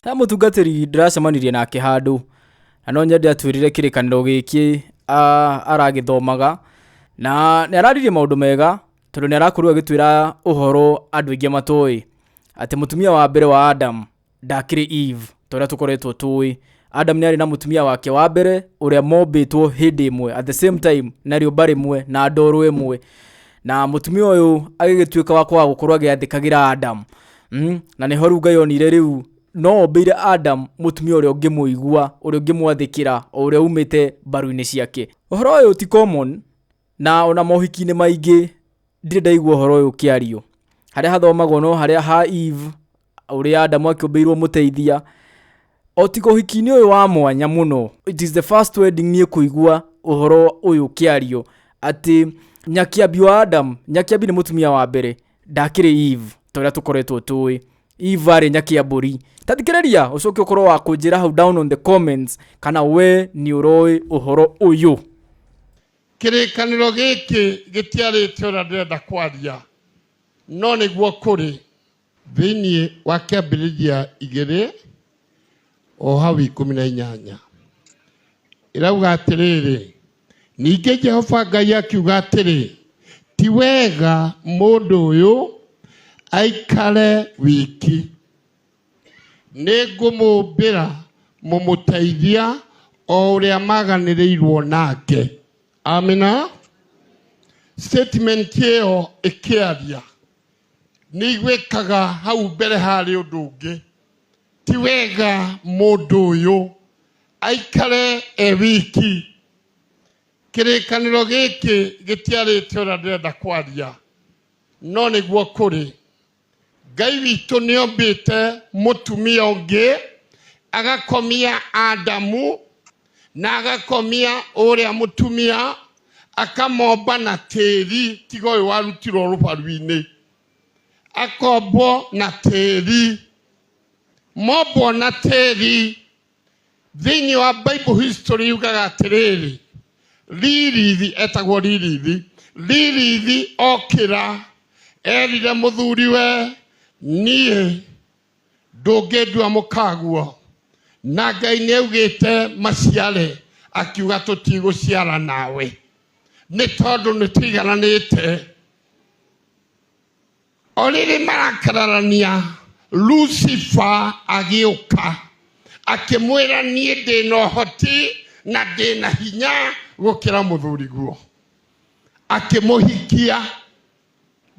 He mũtungatĩri ndĩracemanirie nake handũ na no nyende atwĩrĩre kĩrĩkanĩro gĩkĩ aragĩthomaga na nĩ araririe maũndũ mega tondũ nĩ arakorirwo agĩtwĩra ũhoro andũ aingĩ matoĩ atĩ mũtumia wa mbere wa Adam ndakĩrĩ Eve ta ũrĩa tũkoretwo tũĩ. Adam nĩ arĩ na mũtumia wake wa mbere ũrĩa mombĩtwo hĩndĩ ĩmwe at the same time na rĩũmba rĩmwe na ndoro ĩmwe, na mũtumia ũyũ agĩgĩtuĩka wa kwaga gũkorwo agĩathĩkagĩra Adam, na nĩho rĩu Ngai onire rĩu no ombĩire Adam mũtumia ũrĩa ũngĩmũigua, ũrĩa ũngĩmwathĩkĩra, o ũrĩa umĩte mbaru-inĩ ciake. Ũhoro ũyũ ti common na ona mohiki-inĩ maingĩ ndirĩ ndaigua ũhoro ũyũ ũkĩario. Harĩa hathomagwo no harĩa ha Eve, ũrĩa Adamu akĩũmbĩirwo mũteithia. O tiga ũhiki-inĩ ũyũ wa mwanya mũno, it is the first wedding niĩ kũigua ũhoro ũyũ ũkĩario atĩ nyakĩambi wa Adam, nyakĩambi nĩ mũtumia wa mbere, ndakĩrĩ Eve ta ũrĩa tũkoretwo tũĩ. Eve arĩ nyakĩambũri. Ta thikĩrĩria ũcoke ũkorwo wa kũnjĩra hau down on the comments kana we nĩ ũroĩ ũhoro ũyũ. Kĩrĩkanĩro gĩkĩ gĩtiarĩte ũrĩa ndĩrenda kwaria, no nĩguo kũrĩ. Thĩinĩ wa Kĩambĩrĩria 2 o hau 18 ĩrauga atĩrĩrĩ, ningĩ Jehova Ngai akiuga atĩrĩ, ti wega mũndũ ũyũ aikare wiki, nĩngũmũmbĩra mũmũteithia o ũrĩa maganĩrĩirwo nake. Amina. Statement ĩyo ĩkĩaria nĩ iguĩkaga hau mbere harĩ ũndũ ũngĩ. Ti wega mũndũ ũyũ aikare e wiki. Kĩrĩkanĩro gĩkĩ gĩtiarĩte ũrĩa ndĩrenda kwaria, no nĩguo kũrĩ. Ngai witũ nĩombĩte mũtumia ũngĩ, agakomia Adamu na agakomia ũrĩa mũtumia, akamomba na tĩri, tiga ũyũ warutirwo rũbaru-inĩ, akombwo na tĩri, mombwo na tĩri. Thĩinĩ wa Bible history yugaga atĩrĩrĩ, Lilithi etagwo Lilithi, Lilithi okĩra erire mũthuriwe, niĩ ndũngĩndua mũkaguo, na Ngai nĩ augĩte maciare, akiuga tũtigũciara nawe nĩ tondũ nĩ tũigananĩte. O rĩrĩ marakararania, Lucifer agĩũka akĩmwĩra, niĩ ndĩ na ũhoti na ndĩ na hinya gũkĩra mũthuriguo. Akĩmũhikia.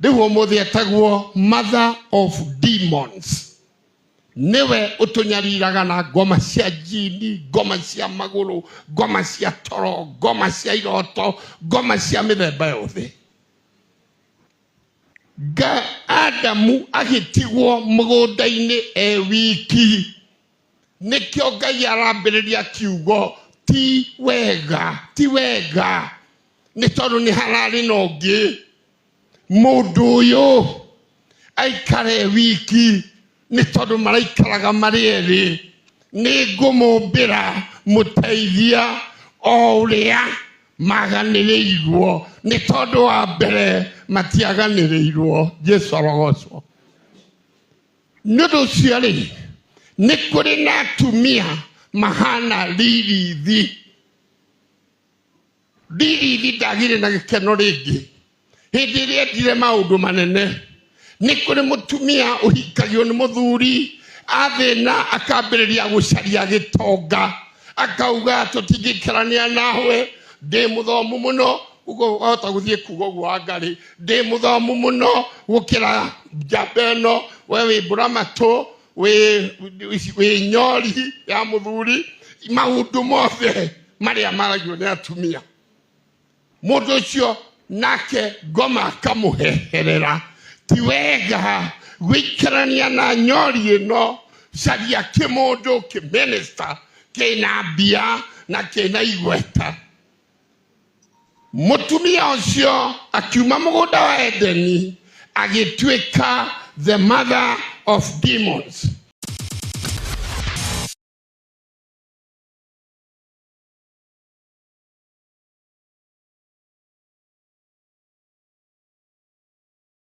Rĩu ũmũthĩ etagwo mother of demons. Nĩwe ũtũnyariraga na ngoma cia jini, ngoma cia magũrũ, ngoma cia toro, ngoma cia iroto, ngoma cia mĩthemba yothe. Adamu agĩtigwo mũgũnda-inĩ e wiki. Nĩkĩo Ngai arambĩrĩria kiugo ti wega, ti wega, nĩ tondũ nĩ hararĩ na ũngĩ. Mũndũ ũyũ aikare wiki nĩ tondũ maraikaraga marĩ erĩ. Nĩ ngũmũmbĩra mũteithia o ũrĩa maganĩrĩirwo, nĩ tondũ wa mbere matiaganĩrĩirwo. Jesu arogocwo. Nĩ ũndũ ũcio rĩ, nĩ kũrĩ na atumia mahana Lilithi. Lilithi ndagire na gĩkeno rĩngĩ hĩndĩ ĩrĩa endire maũndũ manene. Nĩ kũrĩ mũtumia ũhikagio nĩ mũthuri, athĩna akambĩrĩria gũcaria gĩtonga, akauga tũtingĩikarania nawe, ndĩ mũthomu mũno, ũguo wahota gũthiĩ kuga ũguo Wangarĩ, ndĩ mũthomu mũno gũkĩra njamba ĩno, we wĩ mbũramatũ, wĩ nyori ya mũthuri, maũndũ mothe marĩa maragio nĩ atumia. Mũndũ ũcio nake ngoma akamũheherera. Ti wega gũikarania na nyori ĩno, caria kĩmũndũ kĩminista kĩna mbia na kĩna igweta. Mũtumia ũcio akiuma mũgũnda wa Edeni agĩtuĩka the mother of demons.